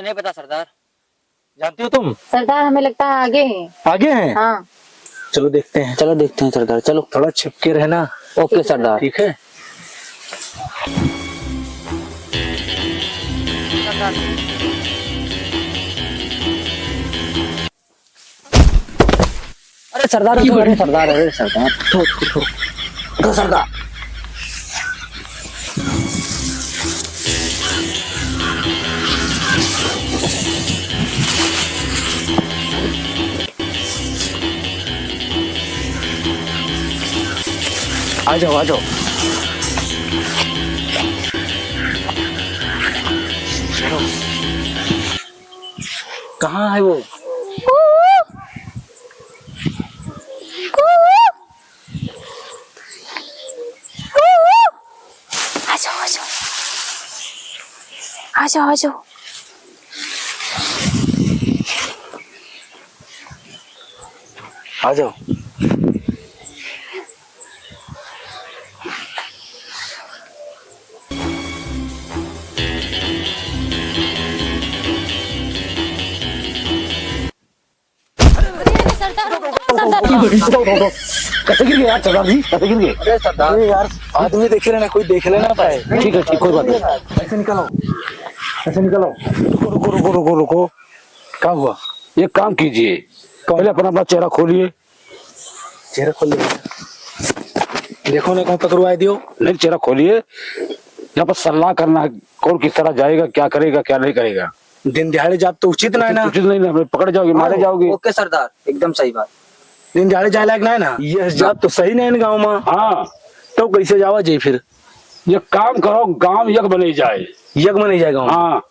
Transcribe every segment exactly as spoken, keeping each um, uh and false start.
नहीं पता सरदार। जानती हो तुम? सरदार, हमें लगता है आगे हैं। आगे हैं? हाँ। चलो देखते हैं। चलो देखते हैं सरदार, चलो। थोड़ा छिपके रहना। ओके सरदार। ठीक है। अरे सरदार, अरे सरदार, अरे सरदार, उठो, उठो, उठो। उठो सरदार। आ जाओ, आ जाओ। कहाँ है वो? आ जाओ, आ जाओ। आ जाओ, आ जाओ। आ जाओ। सरदार, सरदार। उठो, उठो, उठो। कैसे गिर गए यार सरदार जी? कैसे गिर गए? अरे सरदार। अरे यार, आदमी देखे लेना, कोई देखे लेना पाए। ठीक है, ठीक, कोई बात नहीं। ऐसे निकलो, ऐसे निकलो। रुको, रुको, रुको, रुको, रुको। क्या हुआ? एक काम कीजिए, कौन? पहले अपना, अपना चेहरा खोलिए। चेहरा खोल लो। देखो ना, कहूँ पकड़वाए दियो। नहीं, चेहरा खोलिए। यहाँ पर सलाह करना है, कौन किस तरह जाएगा, क्या करेगा, क्या नहीं करेगा। दिन दिहाड़े जाब तो उचित ना है ना। उचित नहीं ना, हमें पकड़ जाओगे, मारे हाँ। जाओगे। ओके सरदार, एकदम सही बात। दिन दिहाड़े जाए लायक ना है ना। ये जाब तो सही नहीं है गाँव में। हाँ। तो कैसे जावा जाई फिर? ये काम करो, गांव यक बने जाए। यक बने जाए गांव। हाँ।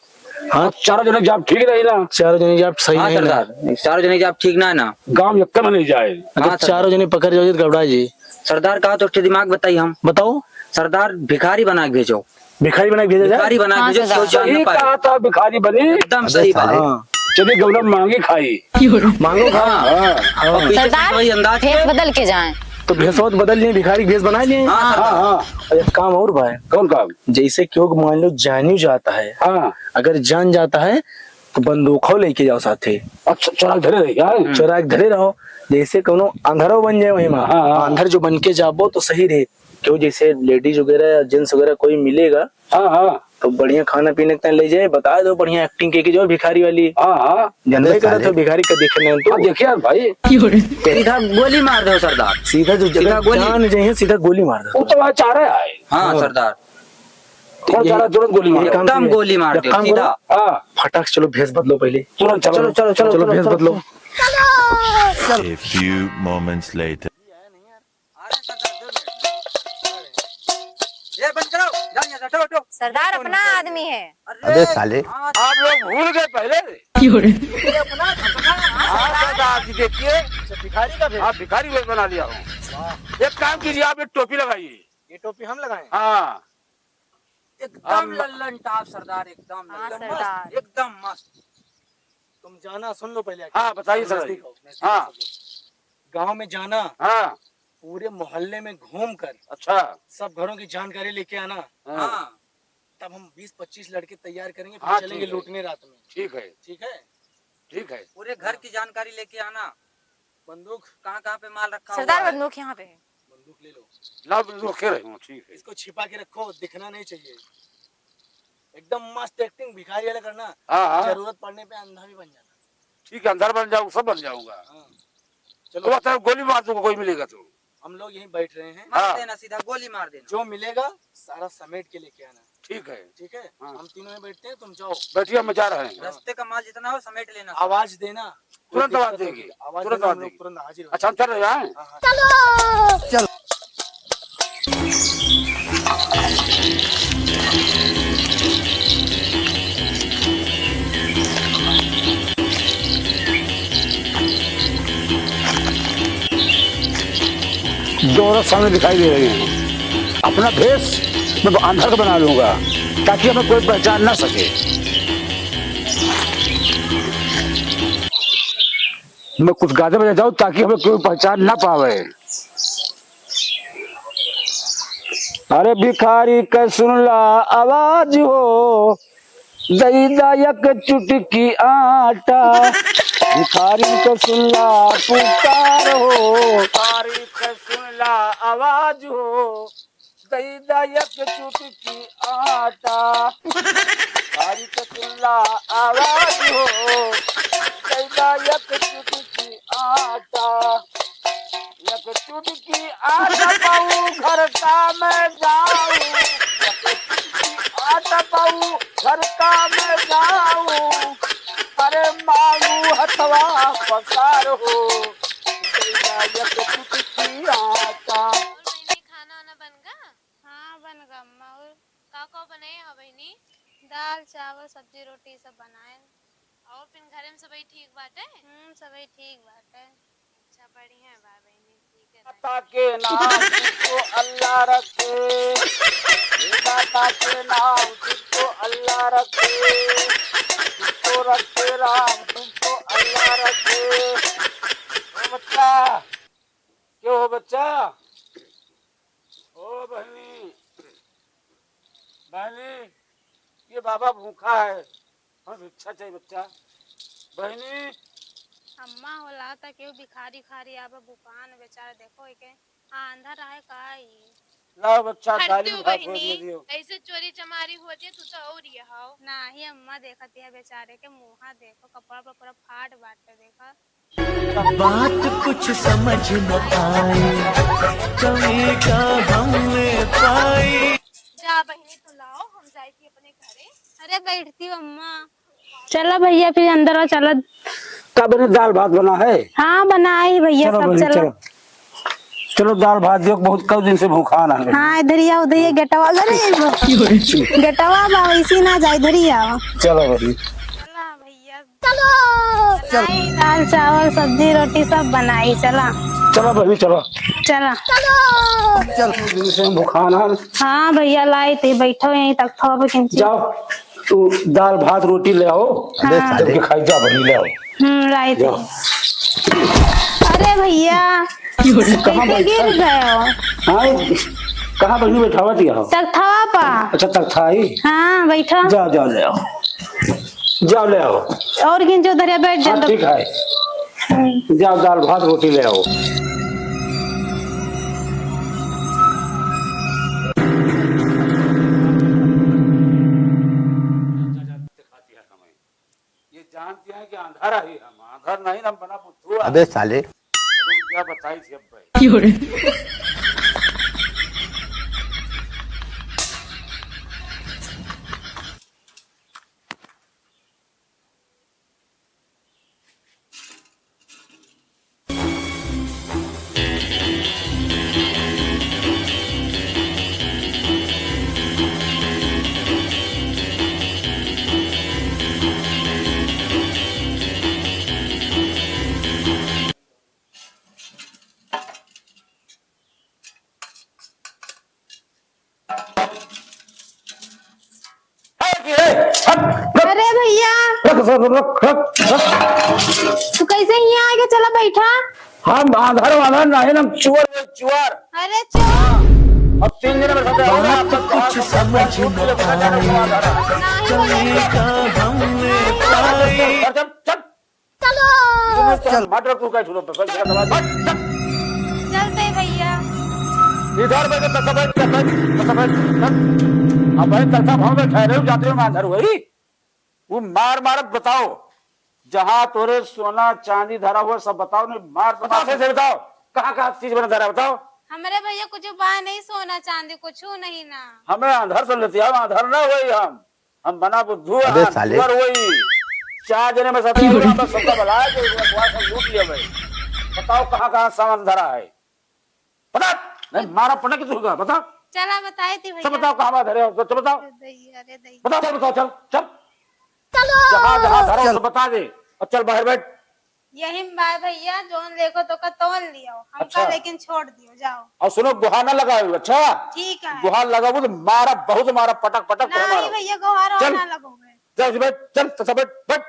हाँ। चारों जने जाब ठीक रही ना। चारों जने जाब सही हाँ नहीं ना। सरदार, चारों जने जाब ठीक ना है ना। गांव यक बने जाए। अगर हाँ सरदार। चारों जने पकड़ जाओ तो घबरा जी। सरदार का तो दिमाग बताई हम। बताओ। सरदार भिखारी बना के भेजो। भिखारी बना के भेजा जाए? भिखारी बना के हाँ, भेजो, सरदार। कोई जान ना सही पाए। कहा था, भिखारी बनी। एकदम सही बात है। हाँ। चलिए गौरव मांगी खाई। मांगो खाओ। हाँ। हाँ। और पीछे से सरदार, वही अंदाज भेष में। बदल के जाएं। तो भेष और बदल लिए, भिखारी के भेष बना लिए। हाँ, हाँ, हाँ। और एक काम और भाई। कौन काम? जैसे कि वो मान लो जानी जाता है। हाँ। अगर जान जाता है तो बंदूक हो लेके जाओ साथे। अच्छा, चोरा के धरे रहे क्या? हम्म। चोरा के धरे रहो। जैसे कोनो अंधरो बन जाए वही में। हाँ, हाँ। अंधर जो बन के जाबो तो सही रहे। क्यों जैसे ladies वगैरह या gents वगैरह कोई मिलेगा, हाँ, हाँ। तो बढ़िया खाना पीने के ले जाए, बता दो बढ़िया acting के, के जो भिखारी वाली। हाँ, हाँ। जनता अरे करत हो साले। भिखारी का देखे नहीं तो। हाँ, देखिए यार भाई। सीधा गोली मार दो सरदार। सीधा जो सीधा जगह गोली। जान जाइए, सीधा गोली मार दो। वो तो वहाँ चाह रहा है। हाँ, हाँ। सरदार। कौन ये चाह रहा है? तुरंत गोली मार एक दो। काम एकदम करिए। गोली मार एक दो, काम करो। सीधा। हाँ। फटाक से चलो, भेष बदलो पहले। तुरंत चलो। चलो, चलो, चलो, चलो, चलो, भेष चलो। बदलो। A few moments later. आ रहे हैं सरदार, दो मिनट। ये बंद करो, जाओ यहाँ से, हटो, हटो। सरदार अपना आदमी है। अरे अबे साले। हाँ, आप लोग भूल गए पहले। ये अपना, अपना, हाँ, सरदार जी, देखिए। अच्छा, भिखारी का भेष? आप भिखारी भेष बना लिया हो। वाह। एक काम कीजिए, आप एक टोपी लगाइए। ये टोपी हम लगाएं? हाँ। एकदम अब लल्लन टाप सरदार, एकदम हाँ, लल्लन। सरदार। मस्त, एकदम मस्त। तुम जाना, सुन लो पहले। हाँ, बताइए सर। नजदीक आओ, नजदीक हाँ। आओ सब लोग। गांव में जाना, हाँ। पूरे मोहल्ले में घूम कर अच्छा। सब घरों की जानकारी लेके आना। हाँ। हाँ। तब हम बीस पच्चीस लड़के तैयार करेंगे, फिर हाँ, चलेंगे ठीक है। लूटने रात में। ठीक है। ठीक है? ठीक है। पूरे घर हाँ। की जानकारी लेके आना। बंदूक? कहाँ, कहाँ पे माल रखा सरदार हुआ है? बंदूक यहाँ पे है। बंदूक ले लो। लाओ, बंदूक रखे रहे हो, ठीक है। इसको छिपा के रखो, दिखना नहीं चाहिए। एकदम मस्त acting भिखारी वाला करना। हाँ, हाँ। जरूरत पड़ने पे अंधा भी बन जाना। ठीक है, अंधा बन जाऊँ, सब बन जाऊंगा। हाँ। चलो। तो बता, गोली मार दूंगा, कोई मिलेगा तो। हम लोग यहीं बैठ रहे हैं। मार हाँ। देना सीधा, गोली मार देना। जो मिलेगा, सारा समेट के लेके आना। ठीक है। ठीक है? हाँ। हम तीनों ही बैठते हैं, तुम जाओ। बैठिए, हम जा रहे हैं। रास्ते का माल जितना हो, समेट लेना। आवाज देना। तुरंत आवाज देंगे। आवाज तुरंत देना, आवाज हम लोग देंगे। तुरंत हाजिर हो अच्छा, हम चल रहे हैं। हाँ, हाँ। चलो। चलो। दो औरत सामने दिखाई दे रही हैं। अपना भेष मैं अंधर का बना लूंगा, ताकि हमें कोई पहचान ना सके। मैं कुछ गाने बजा जाऊं, ताकि हमें कोई पहचान ना पावे। अरे भिखारी के सुन ला आवाज हो, दई दा एक चुटकी आटा, भिखारी के सुनला पुकार हो। भिखारी के सुनला आवाज हो। दई दा एक चुटकी आटा, भिखारी के सुनला आवाज हो। दई दा एक चुटकी आटा, एक चुटकी आटा पाऊ घर का मैं जाऊ, एक चुटकी आटा पाऊ घर का मैं जाऊ, अरे मांगू हथवा पसार हो, दे दा एक चुटकी आटा। और बहिनी, खाना वाना बन गा? हाँ, बन गा अम्मा। और का का बनाए हो बहिनी? दाल, चावल, सब्जी, रोटी सब बनाए। और फिर घरे में सबई ठीक बाटे? हम्म, सबई ठीक बाटे। अच्छा, बढ़िया बा बहिनी, ठीक है। दाता के नाम तुझको अल्लाह रखे, हे दाता के नाम तुझको अल्लाह रखे, तुझको रखे राम, तुझको अल्लाह रखे। ओ बच्चा, क्यों हो बच्चा? ओ बहिनी, बहिनी, ये बाबा भूखा है, हमें भिक्षा चाहिए बच्चा। बहिनी। अम्मा, होला त केहू भिखारी खारी आवे भूखान बेचारा, देखो एके आंधर आहे का ई? लाओ बच्चा, हट दाली दियो भात हो बहिनी, दियो। ऐसे चोरी चमारी हो जाए तू तो और ये हाव। नाही अम्मा, देखत है बेचारे के मुँहा देखो, कपड़ा पर पूरा फाट बाटे देखा। बात कुछ समझ न आई, कमी का हमने पाई। जा बहिनी, तू लाओ, हम जाए थी अपने घरे। अरे बैठती हूँ अम्मा। चला भैया, फिर अंदर आओ, चला। का बने, दाल भात बना है? हाँ, बना है भैया, चलो सब बहिनी, चलो। चलो। चलो, दाल भात दियो, बहुत कई दिन से भूखान है। हाँ, इधर ही आओ, उधर ही गेटवा, अरे, गेटवा बा, वैसे ना जाए, इधर ही आओ। चलो बहिनी। चला भैया। चलो। बनाई, दाल, चावल, सब्जी, रोटी सब बनाई, चला। चलो बहिनी, चलो। चला। चलो। दिन से हम भूखान हैं। हाँ भैया, लाई थे, बैठो यहीं तक, थोड़ा बहुत किंची। जाओ, तू दाल, भात, रोटी ले आओ। हाँ। जब के खाई जा, बहिनी, ले आओ। हम्म, लाई थे। जाओ। अरे भैया, कहाँ कैसे बैठा? गिर गए हो? हाँ, कहाँ बहिनी बैठावा दिया हो? तख्तावा पा। अच्छा, तख्ताई? हाँ, बैठा। जाओ, जाओ, ले आओ। जाओ, ले आओ। और किंचो धरे बैठ हाँ, जाओ। ठीक है। हम्म। जाओ, दाल भात रोटी ले आओ। ये जानती है कि अंधारा ही हम, अंधार नहीं, हम बना बुद्धू है। अबे साले। अब क्या बताई थी अब भाई? हट, ए, हट, रख। अरे भैया। रख, रख, रख, रख, रख। तू कैसे यहाँ आके चला बैठा? हम आंधर वांधर नहीं, हम चुअर है, चुअर। अरे चुअर। अब तीन दिन में सजा हो रहा, अब तक कुछ समझ न आए, कमी का हमने पाई। चल, चल, चल। मार रख तू का छुड़ो पे, बस, बस, बस, बस। चलते भैया। इधर बैठ, तक बैठ, तक बैठ, तक बैठ, तक। अब भाई, तक भाव में ठहरे हो, जाते हो, मांझर वही। वो मार, मार, बताओ, जहाँ तोरे सोना, चांदी धरा हुआ, सब बताओ, नहीं, मार, बताओ, सही से बताओ, कहाँ, कहाँ चीज बना धरा, बताओ। हमरे भैया कुछ बा नहीं, सोना, चांदी, कुछ नहीं ना। हमें अंधर से लेते आओ, अंधर ना हुई हम। हम बना बुद्धू अबे हैं, साले। अंधर हुई। चार जने में सत्ता हुआ, हम सबका भला है, जो एक बार सब लूट लिया भाई। बताओ कहाँ, कहाँ सामान धरा है? बता। नहीं, मारा पटक के तू का, बता। चला बताए थी सब भैया। बताओ कहाँ बात धरे हो, तो बताओ। अरे दैया, अरे दैया। बताओ, बताओ, बताओ, चल, चल। चलो। जहाँ, जहाँ धरा हो, चल। सब बता दे। अब चल बाहर बैठ। यही में बाय भैया, जोन लेको तो का तोन लियो, हमका अच्छा। लेकिन छोड़ दियो, जाओ। और सुनो, गुहार ना लगाओ, अच्छा? ठीक है। गुहार लगाओ तो मारा, बहुत मारा, पटक, पटक, नहीं मारा। भैया, गुहार और चल। ना लगोगे। चल, बैठ, चल, तो बैठ, बैठ।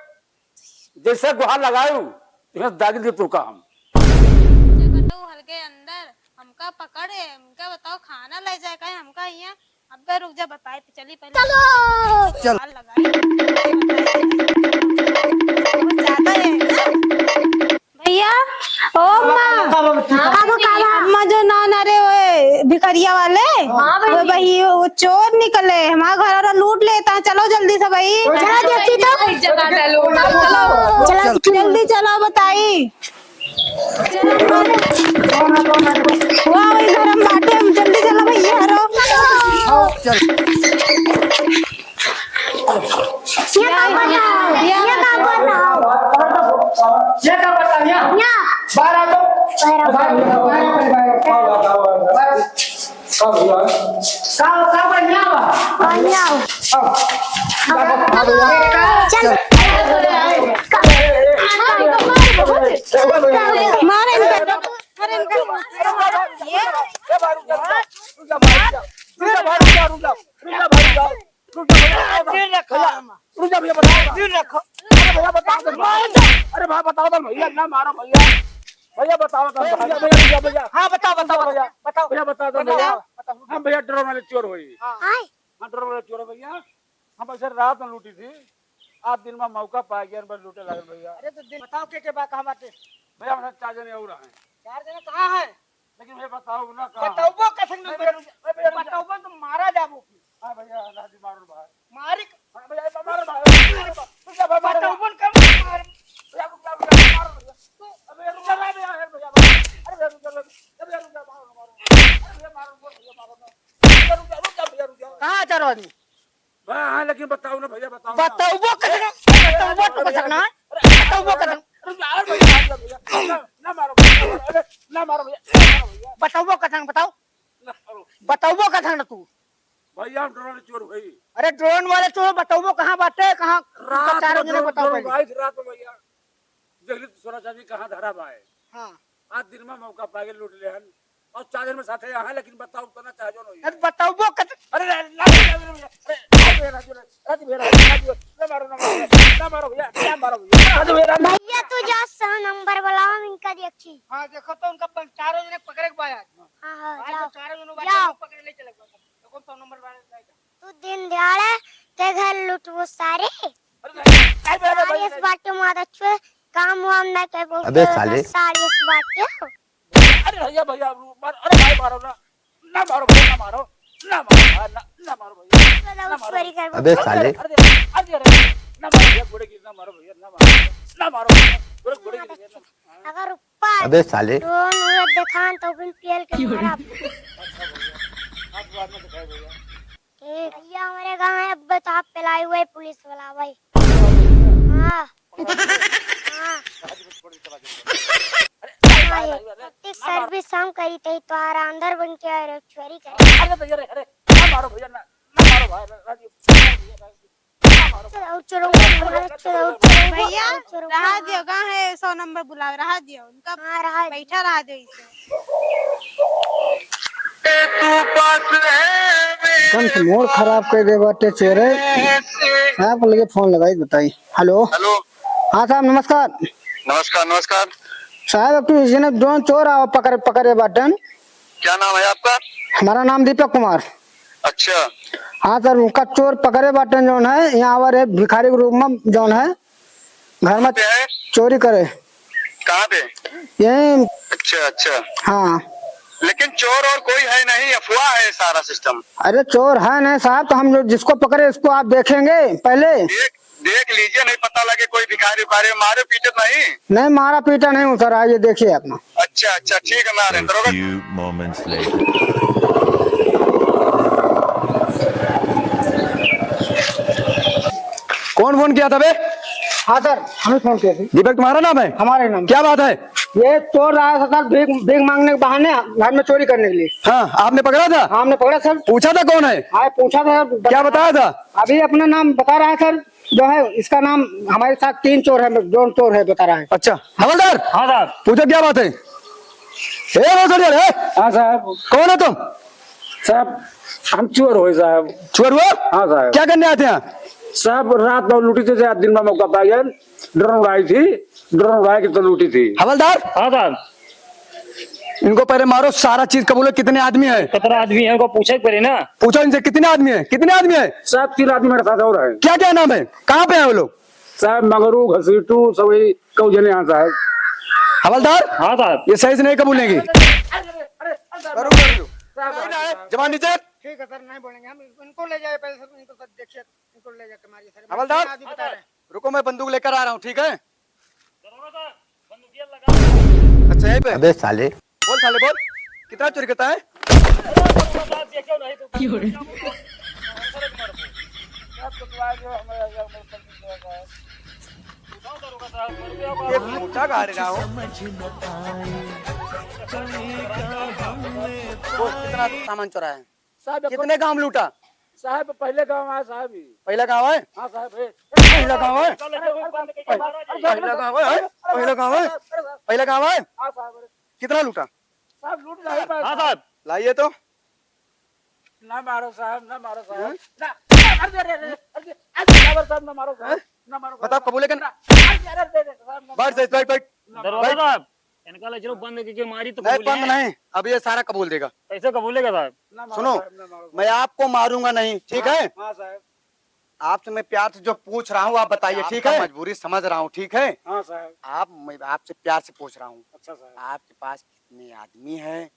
जैसे गुहार लगाओ, तुम्हें दागी दे तू का हम। जे कटो हलके अंदर, हमका पकड़े, हमका बताओ, खाना ले जाए का, हमका यहाँ अबे रुक जा, बताए तो चली पहले। चलो। चल। बाल लगाए। बहुत ज्यादा है ना? भैया, ओ अम्मा। हाँ, बाबू, का बा? अम्मा जो नान, अरे ओए, भिखरिया वाले, हाँ, वो भाई। भाई, वो चोर निकले, हमारा घर वाला लूट लेता है, चलो जल्दी से भाई। चलो देखी तो। इज्जत आता है लोग, चलो। चलो। जल्दी चलो, बताई। वाह, वही घर हम बाटे, हम जल्दी चलो भैया, हरो। आओ, चल। ये का बता? ये का बता? ये का बता? यहाँ। बाहर आ तो। बाहर आ, बाहर आ, बाहर आ, बाहर आ। का भैया? का, का बढ़िया बा? बढ़िया बा। हाँ। चल। मारे इनका, मारे इनका। ये? रुक जा, रुक जा, रुक जा, रुक जा, रुक जा, रुक जा, भैया। फिर रखो। भैया, रुक जा भैया, बताओ। फिर रखो। अरे भैया, बताओ तो। अरे भाई, बताओ तो भैया, ना मारो भैया। भैया, बताओ तो। भैया, भैया, रुक जा भैया। हाँ, बताओ, बताओ, भैया। बताओ। भैया, बताओ तो भैया। बताओ। हम भैया ड्रोन वाले चोर होई। हाँ। हाँ, ड्रोन वाले चोर भैया। हम ऐसे रात में लूटी थी, आज दिन में मौका पा गया, बस लूटे लागल भैया। अरे तो दिन बताओ के के बा, कहाँ बाटे? भैया, हम चार जने और हैं। चार जने कहाँ हैं? लेकिन भैया बताओ ना कहाँ? बताओ वो कथन नहीं, नहीं, भैया, रुक जा, भैया, रुक जा। बताओ वो तो मारा जाबो फिर। हाँ भैया, ना जी मारो भाई। मारी क- हाँ भैया, मारो भाई। रुक जा भाई, मारो। बताओ वो कम मार। भैया, रुक जा, रुक जा, मारो भैया। अबे रुक जा, भैया, भैया, भैया, अरे भैया, रुक जा, भैया, भैया, रुक जा, मारो, मारो। अरे भैया, मारो, भैया, मारो ना। भैया, रुक जा, रुक जा, भैया, रुक जा। कहाँ चारों आदमी? हाँ, हाँ, लेकिन बताओ ना भैया, बताओ ना। बताओ वो कथन, बताओ वो तो कथन ना। अरे, बताओ वो कथन। अरे, यार, भैया, भैया, भैया, ना, ना मारो, भैया, ना मारो, अरे, ना मारो, भैया, ना मारो, भैया। बताओ वो कथन, बताओ। ना मारो। बताओ वो कथन ना तू। भैया, हम ड्रोन चोर भाई। अरे, ड्रोन वाले चोर, बताओ वो कहाँ बाटे, कहाँ? रात चारों में जने ड्रोन, बताओ ड्रोन पहले। भाई, रात में भैया। देख ली, सोना चांदी कहाँ धरा बा है। हाँ। आज दिन में मौका पाके लूट ले हन। और चार दिन में साथे यहाँ, लेकिन बताओ तो ना चाहे जो नहीं है। अरे बताओ वो कत- अरे, अरे, अरे, अरे, अरे, अरे, राजू, राजू, राजू, राजू, ना मारो, ना मारो, ना मारो भैया, ना मारो भैया। राजू, राजू। भैया, तू जा, सौ नंबर बुलावा, हम इनका देखी। हाँ, देखो तो उनका बल-, चारों जने पकड़े के बा आज। हाँ, हाँ, आज तो जाओ। चारों जने जाओ। पकड़े ले चले बा। तो कौन सौ नंबर वाले जाएगा? तू दिन दिहाड़े के घर लुटबो सारे। अरे नहीं, नहीं, नहीं, नहीं, सारे नहीं, इस नहीं। बाटे मार अच्छे काम वाम ना करबो। अबे साले। सारे इस बाटे। अरे भैया, भैया, मार, अरे भाई मारो ना, ना मारो भैया, ना मारो, ना मारो, हाँ, ना, ना मारो भैया, ना मारो। चोरी करबो। अबे अरे, साले। अरे, अरे, अरे, अरे, ना मारो भैया, गोड़े गिर, ना मारो भैया, ना मारो, ना मारो भैया, गोड़े, गोड़े गिर भैया, ना। अगर ऊपर अबे साले। ड्रोन उड़त देखान तो फिर पेल के मारब। अच्छा भैया, आप बाद में दिखाए भैया। ए, भैया, हमारे गाँव है, अब तो आप पिलाई हुए पुलिस वाला भाई। हाँ। हाँ। हाँ, ये प्रत्येक सर्विस हम करी थे, तो आरा अंदर बन के आ रहे, चोरी करे। अरे भैया, अरे, अरे, ना मारो भैया, ना, ना मारो भाई, राजू, ना मारो भैया, राजू। चलो, चलो, हमारे चलो, चलो, भैया, चलो, रहा हाँ। दियो, कहाँ है सौ नंबर बुलावे, रहा दियो, उनका हाँ, रहा दियो। बैठा रहा दियो इसे। कम से मूड खराब कर दे बाटे चेहरे। साहब को लगे फोन लगाई, बताई। हेलो। हेलो। हाँ साहब, नमस्कार। नमस्कार, नमस्कार। साहब, एक ठो इसने ड्रोन चोर आवा पकड़े, पकड़े बाटन। क्या नाम है आपका? हमारा नाम दीपक कुमार। अच्छा। हाँ सर, उनका चोर पकड़े बाटन जौन है, यहाँ पर एक भिखारी के रूप में जौन है, घर में कहाँ पे है? चोरी करे। कहाँ पे? यहीं। अच्छा, अच्छा। हाँ। लेकिन चोर और कोई है नहीं, अफवाह है सारा सिस्टम। अरे चोर है नहीं साहब, तो हम जो जिसको पकड़े उसको आप देखेंगे पहले। देख, देख लीजिए, नहीं पता लगे कोई भिखारी उखारी, मारे पीटे तो नहीं? नहीं, मारा पीटा नहीं हूँ सर, आइए देखिए अपना। अच्छा, अच्छा, ठीक है, मैं आ रहे हैं, दरोगा। Few moments later. कौन फोन किया था बे? हाँ सर, हमें फोन किया था। दीपक तुम्हारा नाम है? हमारे नाम। क्या बात है? ये चोर आया था सर, भीख, भीख मांगने के बहाने घर में चोरी करने के लिए। हाँ, आपने पकड़ा था? हाँ, हमने पकड़ा सर। पूछा था कौन है? हाँ, पूछा था सर। क्या बताया था? अभी अपना नाम बता रहा है सर, जो है इसका नाम, हमारे साथ तीन चोर है, जो चोर है बता रहा है। अच्छा, हवलदार। हाँ सर। पूछो क्या बात है? ए भोसड़िया रे। हाँ साहब। कौन है तुम? साहब, हम चोर हुए साहब। चोर हुआ? हाँ साहब। क्या करने आते हैं? साहब, रात में लूटी थे साहब, दिन में मौका पा गए, ड्रोन उड़ाई थी, ड्रोन उड़ा के तो लूटी थी। हवलदार। हाँ साहब। इनको पहले मारो, सारा चीज कबूल है, कितने आदमी है? कितना आदमी है, उनको पूछे के पड़े ना। पूछो इनसे, कितने आदमी है, कितने आदमी है? साहब, तीन आदमी मेरे साथ और हैं। क्या क्या नाम है, कहाँ पे है वो लोग? साहब, मंगरू, घसीटू, सब वही कऊ जने यहाँ, साहब। हवलदार, हाँ, साहब। ये सही से नहीं कबूलेंगे। अरे, अरे, अरे, अरे, साहब, करो, करो। साहब, साहब, जवान नीचे। ठीक है, सर, नहीं बोलेंगे हम। इनको ले जाइए पहले, सर, इनको, सर, देखिए, इनको ले जाके मारिए, सर। हवलदार, मैं आज ही बता रहे हैं। रुको, मैं बंदूक लेकर आ रहा हूँ, ठीक है? दरोगा साहब, बंदूकिया लगा। अच्छा, यहीं पे? अबे साले। बोल साले, बोल। कितना चोरी करता है? दरोगा साहब, देखो नहीं तो ये मोटा गा रहा हो। बोल, कितना सामान चोरा है? साहब, एक कितने गांव लूटा? साहब, पहले गांव आया साहब ही। पहला गांव है? हाँ साहब, है। पहला गांव है? अरे, अरे, अरे, पहला गांव है? पहला गांव है? अरे, अरे, पहला गांव है? हाँ साहब, अरे। कितना लूटा? साहब, लूट नहीं पाए हाँ साहब। साहब। लाइए तो। ना मारो साहब, ना मारो साहब। हैं? ना, अरे, अरे, अरे, अरे, अरे, साहब, ना मारो साहब, हैं? ना मारो साहब। बताओ, कबूले कि ना? अरे, अरे, अरे, अरे, साहब, ना बैठ, मारो। बैठ, बैठ। दरोगा बैठ। साहब, इनका ले चलो बंद करके मारी तो नहीं, कबूले। बंद नहीं, अब ये सारा कबूल देगा। कैसे कबूलेगा साहब? ना मारो सुनो, साहब, ना मारो साहब। मैं आपको मारूंगा नहीं, ठीक है? हाँ साहब। आपसे मैं प्यार से जो पूछ रहा हूँ, आप बताइए, आपका ठीक है? मजबूरी समझ रहा हूँ, ठीक है? हाँ साहब। आप, मैं आपसे प्यार से पूछ रहा हूँ। अच्छा साहब। आपके पास कितने आदमी हैं,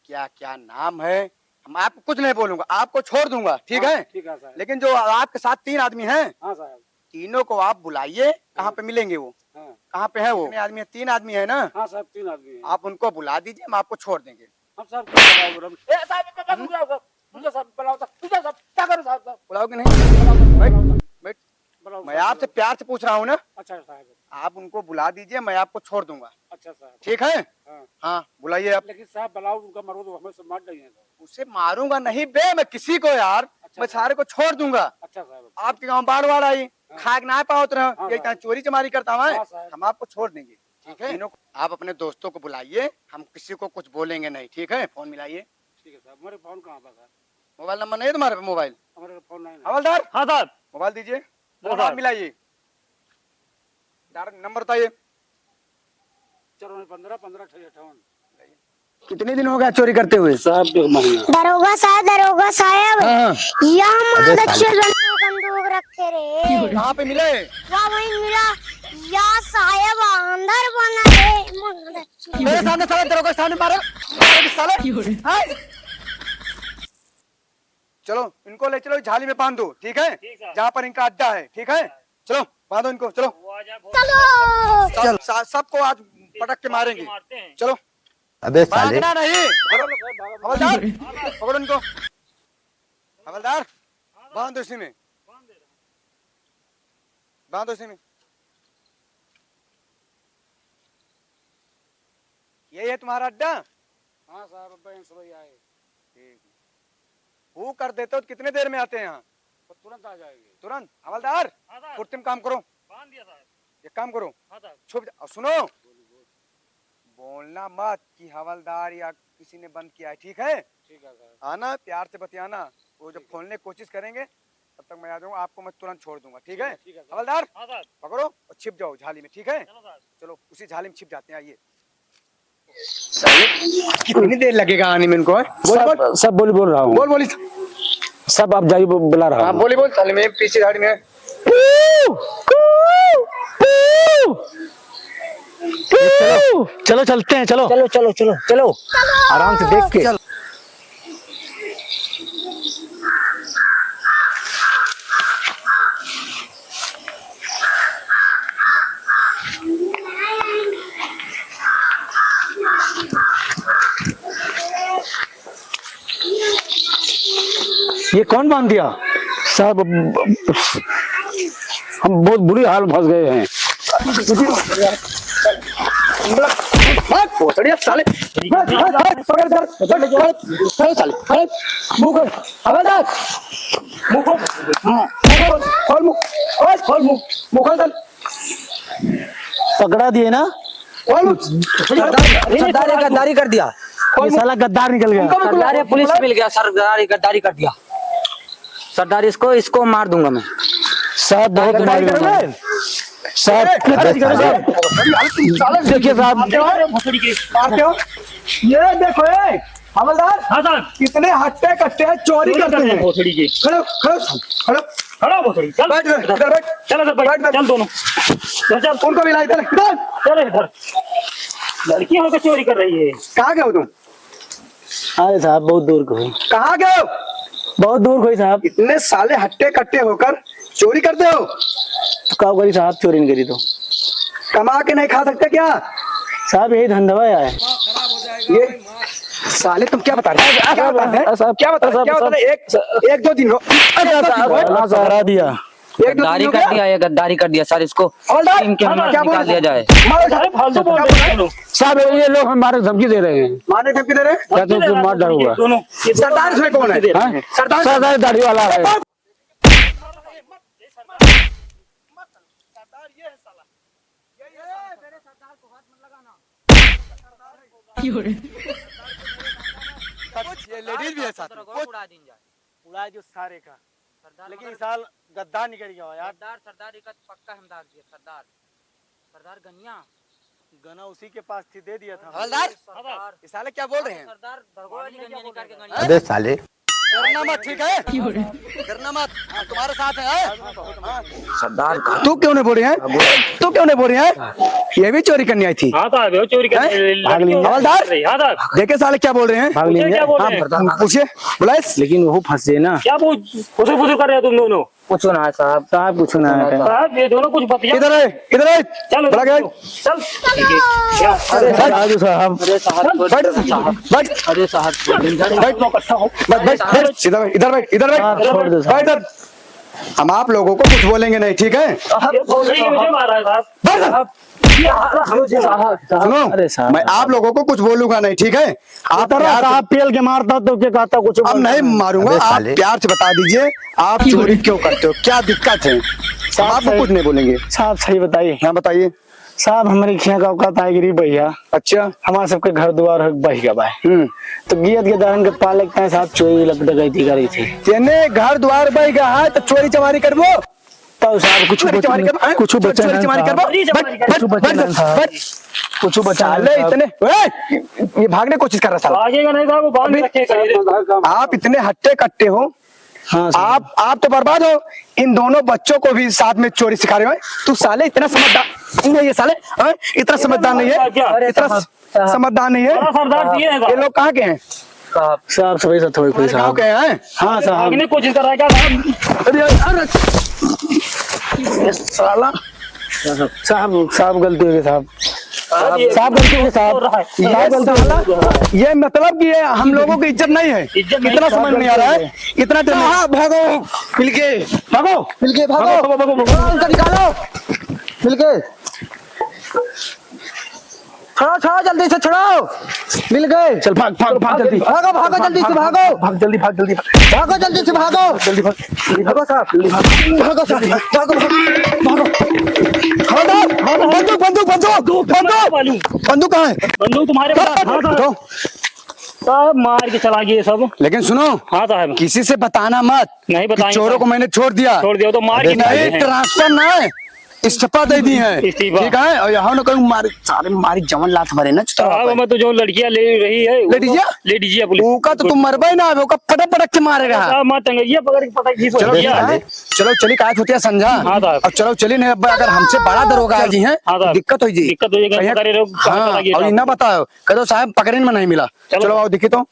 क्या क्या नाम है? हम आपको कुछ नहीं बोलूंगा, आपको छोड़ दूंगा, ठीक हाँ, है? ठीक है साहब। लेकिन जो आपके साथ तीन आदमी हैं, हाँ साहब। तीनों को आप बुलाइए। कहाँ पे मिलेंगे वो? हाँ। कहाँ पे है वो? कितने आदमी है? तीन आदमी है ना? हाँ साहब, तीन आदमी है। आप उनको बुला दीजिए, हम आपको छोड़ देंगे। हम साहब क्या बुलाओ, बुलाओ? ए, साहब, साहब, साहब, रुक जाओ साहब, रुक जाओ साहब, बुलाओ साहब, रुक जाओ साहब, क्या करो साहब, साहब? बुलाओ कि नहीं? बुलाओ साहब, बैठ, बुलाओ साहब। बैठ। बुलाओ मैं साहब, आपसे बुलाओ। प्यार से पूछ रहा हूँ ना। अच्छा साहब। आप उनको बुला दीजिए, मैं आपको छोड़ दूंगा। अच्छा साहब। ठीक है? हाँ। हाँ, बुलाइए आप। लेकिन साहब, बुलाओ, उनका मरो तो हमें से मार नहीं है साहब। उसे मारूंगा नहीं बे मैं किसी को यार, अच्छा मैं साहब। सारे को छोड़ दूंगा। अच्छा साहब, अच्छा। आपके गाँव बाढ़ वाढ़ आई, हाँ। खाए के ना पावत रहे, हाँ यही साहब। तरह चोरी चमारी करता हुआ है, हाँ साहब। हम आपको छोड़ देंगे, ठीक है? हाँ। तीनों को, आप अपने दोस्तों को बुलाइए, हम किसी को कुछ बोलेंगे नहीं, ठीक है? फोन मिलाइए। ठीक है साहब, मेरे फोन कहाँ पर साहब? मोबाइल नंबर नहीं है तुम्हारे पे मोबाइल? हमारे पे फोन नहीं है। हवलदार, हाँ साहब। मोबाइल दीजिए, दो फोन आप साहब। मिलाइए। डायरेक्ट नंबर बताइए। चौरानवे पन्द्रह, पन्द्रह अट्ठाईस अट्ठावन। कितने दिन हो गया चोरी करते हुए? साहब, एक महीना। दरोगा साहब, दरोगा साहब, हाँ, हाँ। यह अबे मादक साले। से बंदूक, बंदूक रखे रहे। कहाँ पे मिले? वहाँ वहीं मिला। या साहब, अंदर बना है, मादक से। मेरे सामने साले दरोगा सामने मारे, मारे साले। हैं? चलो, इनको ले चलो, झाली में बांध दो, ठीक है? ठीक सर। जहाँ पर इनका अड्डा है, ठीक है? चलो, बांधो इनको, चलो। वो आ जाए, बहुत चलो। सब, चल। सा-, सबको आज पटक के मारेंगे। मारते हैं। चलो। अबे साले। भागना नहीं। पकड़ो, हवलदार, पकड़ो इनको। हवलदार, बांध दो इसी में। बांध दो इसी में। यही है तुम्हारा अड्डा? हाँ साहब, अब बहन सुबह आए। ठीक। वो कर देते हो तो कितने देर में आते हैं यहाँ? वो तुरंत आ जाएंगे। तुरंत? हवलदार, हाँ साहब। फुर्ती में काम करो। बांध दिया साहब। एक काम करो। हाँ साहब। छुप जा-, और सुनो। बोलो, बोलो। बोलना मत कि हवलदार या किसी ने बंद किया है, ठीक है? ठीक है साहब। आना, प्यार से बतियाना। वो जब ठीक है। खोलने की कोशिश करेंगे, तब तक मैं आ जाऊंगा, आपको मैं तुरंत छोड़ दूंगा, ठीक ठीक है? है, ठीक है साहब। हवलदार, हाँ साहब। पकड़ो और छिप जाओ झाली में, ठीक है? चलो साहब। चलो, उसी झाली में छिप जाते हैं, आइए। साहब, कितनी देर लगेगा आने में इनको, हैं? बोल, सब, बोल। सब बोली बोल रहा हूँ। बोल, बोली। सब आप जाइए, बु-, बुला रहा हाँ, हूँ। बोली बोल, थाली में, पीछे झाड़ी में। पू, पू, पू। चलो, चलो, चलते हैं, चलो। चलो, चलो, चलो, चलो। आराम से देख के। चल। ये कौन बांध दिया? साहब, हम बहुत बुरी हाल फंस गए हैं। हट, भोसड़िया साले। हट, हट, हट, पकड़, पकड़, पकड़, पकड़, साले, हट, मुंह खोल, हवलदार, मुंह खोल, हाँ, मुंह खोल, खोल मुंह, ओए, खोल मुंह, मुंह खोल साले। पकड़ा दिए ना? खोल मुंह। सरदार, सरदार ने गद्दारी कर दिया। खोल ये मुंह। साला गद्दार निकल गया। उनको भी बुलाओ, सरदार, ये पुलिस बुलाओ। मिल गया, सरदार, ये गद्दारी कर दिया। सरदार, इसको, इसको मार दूंगा मैं। साहब, बहुत गद्दारी मार कर दूंगा। रहे हैं? साहब, अरे, अरे, अरे, अरे, साहब, अरे, अरे, तुम साले देखिए साहब। मारते हो? मारते हो? ये देखो, ए, हवलदार, हाँ साहब। कितने हट्टे कट्टे चोरी चोरी करते करते हैं हैं। भोसड़ी के। खड़ो, खड़ो, खड़ो। खड़ा हो भोसड़ी, चल। बैठ, बैठ, इधर बैठ। चल, इधर बैठ, बैठ, बैठ। चल दोनों। चल, चल। उनको भी ला इधर, इधर। चल इधर। लड़की होकर चोरी कर रही है। कहाँ गए हो तुम? अरे साहब, बहुत दूर को है। कहाँ गए हो? बहुत दूर को ही साहब। इतने साले हट्टे कट्टे होकर चोरी करते हो? तो का करी साहब, चोरी नहीं करी तो। कमा के नहीं खा सकते क्या? साहब, यही धंधा है। ये साले, तुम क्या बता रहे हो? क्या बता रहे हैं? साहब, क्या बता रहे हैं? साहब, क्या बता रहे हैं? साहब, एक, एक दो दिन हो, एक दो दिन हो। साहब, पकड़ा दिया। एक दो दिन गद्दारी हो कर गया? दिया, ये गद्दारी कर दिया सर, इसको हवलदार, टीम के हम क्या बोल निकाल रहे दिया हैं? जाए। मारो साहब। अरे, फालतू बोल रहे हैं तुम लोग। साहब, ये लोग हमारे धमकी दे रहे हैं। मारने धमकी दे रहे हैं? कहते हैं, तुम मार डालूंगा। दोनों, ये दोनों सरदार इसमें कौन है? धमकी दे रहे हैं। सरदार सरदार दाढ़ी वाला है। सरदार ये है साला। ये, ये मेरे सरदार को हाथ मत लगाना। ये लेडीज भी है साथ में। उड़ा दीन जाए। उड़ा जो सारे का। सरदार लेकिन मगर इस साल गद्दार निकल गया हो यार। गद्दार सरदार, एक पक्का हम दाग दिए सरदार। सरदार गनिया। गना उसी के पास थी, दे दिया था। हवलदार? सरदार। ये साले क्या बोल रहे हैं? सरदार धरगोड़ा जी गनिया निकाल के गनिया। अबे साले। डरना मत, ठीक है? डरना मत, हम तुम्हारे साथ हैं, हैं? सरदार का। तू क्यों नहीं बोल रही है? तू क्यों नहीं बोल रही है? ये भी चोरी करने आई थी। हाँ साहब, वो चोरी करने हैं? लड़की भाग लेंगे। हवलदार? हाँ साहब। देखे साले क्या बोल रहे हैं? भाग लेंगे। क्या बोल रहे हैं? हाँ, पूछिए, बुलाइए। लेकिन वो फंसे ना। क्या वो फुसुर फुसुर कर रहे हो तुम दोनों? कुछ ना है साहब। साहब, कुछ ना है। साहब, ये दोनों कुछ बतिया। इधर आए, इधर आए। चल, बुला के। चल। अरे, अरे, राजू साहब। अरे साहब, बैठ, बैठ। अरे साहब, बैठ, बैठ, बैठ, इधर बैठ, इधर बैठ, इधर बैठ। हाँ, छोड़ दो साहब। बैठ इधर। हम आप लोगों को कुछ बोलेंगे नहीं, ठीक है? ये भोसड़ी मुझे मारा है साहब। बैठ इधर। साहब, ये हाल है, मुझे साहब। सुनो, अरे साहब। मैं आप लोगों को कुछ बोलूंगा नहीं, ठीक है? आप इतना प्यार से साहब पेल के मारता तो क्या कहता कुछ अब बोलता नहीं नहीं। मारूंगा, अबे आप साले। प्यार से बता दीजिए, आप चोरी क्यों करते हो, क्या दिक्कत है? हम साहब आपको सही कुछ नहीं बोलेंगे। साहब सही बताइए। हाँ, बताइए। साहब, हमरे खिया का औकात आए गिरी भैया। अच्छा। हमारे सबके घर द्वार हो बह गवा है। हम्म। तो गियत के दहन के पालक तय साहब चोरी लग डकैती करी थी। तेने घर द्वार बह गया है तो चोरी चमारी करबो? तो साहब कुछ चोरी बच-, चमारी करबो, हैं? कुछ चोरी बचा चमारी नहीं करबो? साहब। बट, बट, कुछ बचा बट, नहीं साहब। बट। कुछ बचा नहीं साले साहब। इतने, ए, ये भागने की कोशिश कर रहा साला। भागेगा नहीं साहब, वो बांध अभी रखेगा। आप इतने हट्टे कट्टे हो, हाँ, सर। आप, आप तो बर्बाद हो, इन दोनों बच्चों को भी साथ में चोरी सिखा रहे हो। तू साले इतना समझदार नहीं है, साले, हाँ? इतना समझदार नहीं है, क्या? अरे, इतना साहब, साहब। समझदार नहीं है। बड़ा सरदार जी है ये साहब। लोग कहाँ के हैं? साहब, साहब, सभी साथ हुए, कोई हमारे गाँव साहब। के हैं? हाँ, साहब। भागने की कोशिश कर रहा है क्या साहब? अरे, अरे, ये साला। साहब, साहब, गलती हो गई, साहब। साहब, ये साहब, गलती हो गई, साहब। हो रहा है। साहब, ये गलती हो गई। साला, ये मतलब कि ये हम लोगों की इज्जत नहीं है। इज्जत नहीं, इतना समझ में नहीं आ रहा है। इतना डर नहीं। साहब, भागो। मिलके। भागो। मिलके भागो। भागो, भागो, भागो, भागो। उनका निकालो। मिलके। छुड़ाओ, छुड़ाओ, जल्दी से छुड़ाओ। मिल गए। चल, भाग, भाग, भाग, जल्दी। भागो, भागो, जल्दी से भागो। भाग, जल्दी, भाग, जल्दी, भाग। भागो, जल्दी से भागो। जल्दी भाग, जल्दी भाग। भागो साहब, जल्दी भाग। भागो साहब, भागो, भागो, भागो। हवलदार, बंदूक, बंदूक, बंदूक, बंदूक। बंदूक कहाँ है? बंदूक तुम्हारे पास? हाँ, साहब। उठाओ। साहब, मार के चला गए सब। लेकिन सुनो, हाँ, साहब। किसी से बताना मत नहीं कि बताएंगे, चोरों को साहब। मैंने छोड़ दिया। छोड़ दिया तो मार के नहीं, चले हैं। ट्रांसफर ना है। इस्तीफा दे दी है। इस्तीफा। ठीक है, और यहाँ ना कहूँ मारी, सारे मारी जवन लात मारे ना, चुतरा साहब, पे। हमें तो जो लड़कियाँ ले रही है, वो लेडीजिया? लेडीजिया पुलिस। ओका तो तुम मरबे ना, ओका पटक पटक के मारे रहा। साहब, मार टंगैया पकड़ के पटक दी चलो, पड़िया। ठीक है। चलो, चली, काय होती है संझा? हाँ, साहब। अब चलो, चली नहीं, अब अगर हमसे बड़ा दरोगा आ जी हैं, हाँ, साहब। दिक्कत हो जी। दिक्कत हो जाएगी, कहिए, पकड़े रहो, कहाँ हाँ, पकड़ा गया और साहब? इन्ना बताओ, कह दो, "साहब, पकड़े में नहीं मिला।" चलो। चलो, आओ, देखिए तो।